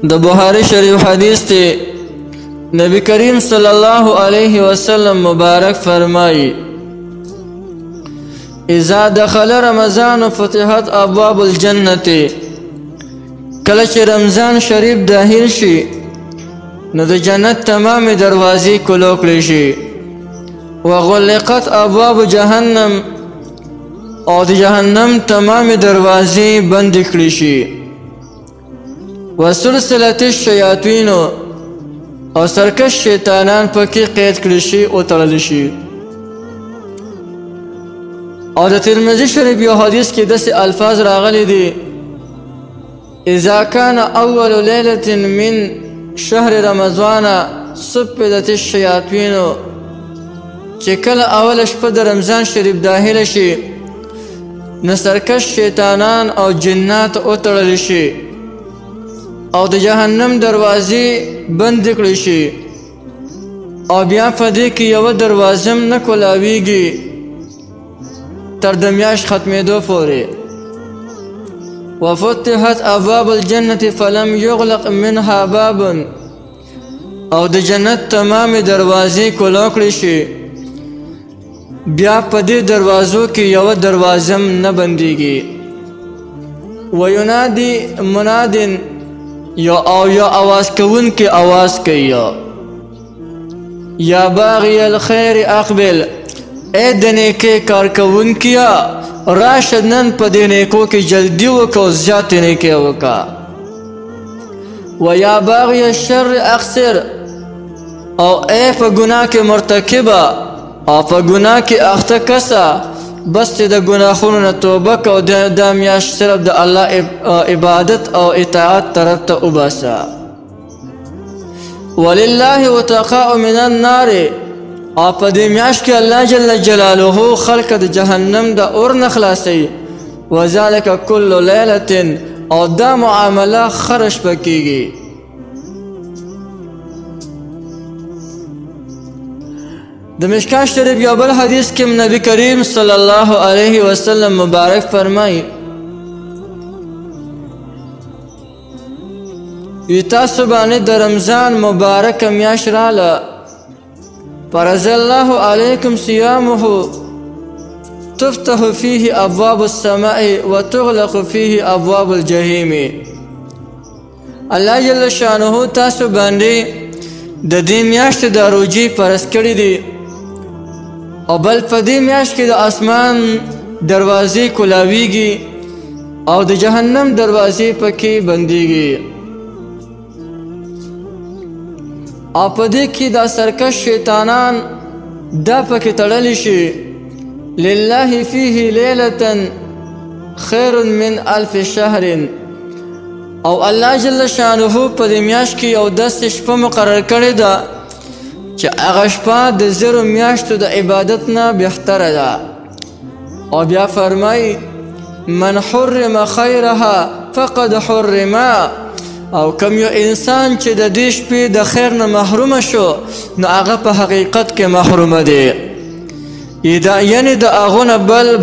د بخاری شریف حدیث ته نبی کریم صلی الله علیه وسلم مبارک فرمایي: اذا دخل رمضان فتحت ابواب الجنة. کله چې رمضان شریف داخل شي نو د جنت تمامې دروازې کلو کړې شي، وغلقت ابواب جهنم، او د جهنم تمامې دروازې بندې کړې شي، وسلسلت الشیاطین، او سرکش شیطانان پکې قید کړی شي او تړل شي. او د ترمذي شریف یو حدیث کې داسې الفاظ راغلي دي: اذا كان اول ليلة من شهر رمضان صفدت الشیاطین، چې کله اوله شپه د رمضان شریف داخله شي نو سرکش شیطانان او جنات وتړل شي او د جهنم دروازې بند کړی شي، او بیا په دې کې یوه دروازه هم نه کولاویږي تر د میاشت ختمېدو پورې. وفتحت ابواب الجنة فلم یغلق منها باب، او د جنت تمامې دروازې کولاو کړی شي، بیا په دې دروازو کې یوه دروازه هم نه بندیږي. وینادي منادن، یو او یو آواز کوونکی آواز کوي: یا باغی الخیر اقبل، ای د نیکۍ کار کوونکیه راشه نن په دې نیکو کې جلدي وکړه او زیاتې نیکۍ وکړه. و یا باغی الشر اقصر، او ای په ګناه کې مرتکبه او په ګناه کې اخته کسه، بس چې د ګناهونو نه توبه کوه، دا میاشت صرف د الله عبادت او اطاعت طرف ته وباسه. ولله وتقاء من النار، او په دې میاشت کې الله جل جلاله خلک د جهنم د اور نه خلاصوي. وذلک کل لیلة، او دا معامله هره شپه کیږي. د مشکات شریف یو بل حدیث کې نبی کریم صلی الله علیه وسلم مبارک فرمایي: تاسو باندې د رمضان مبارک میاشت راله، فرض الله علیکم صیامه تفتح فيه ابواب السماء وتغلق فيه ابواب الجحیم. الله جل شانه تاسو باندې د دې میاشتې د روژې فرض کړي دي، او بل په دې میاشت کې د اسمان دروازې کولاویږي او د جهنم دروازې پکې بندیږي، او په دې کې دا سرکش شیطانان دا پکې تړلی شي. لله فيه لیلة خیر من الف شهر، او الله جل شانه په دې میاشت کې یو داسې شپه مقرر کړې ده چې هغه شپه د 1000 میاشتو د عبادت نه بهتره ده. او بیا فرمایي: من حرم خیرها فقد حرم، او کوم یو انسان چې د دې شپې د خیر نه محروم شو نو هغه په حقیقت کې محروم دی، یعنې د هغو نه بل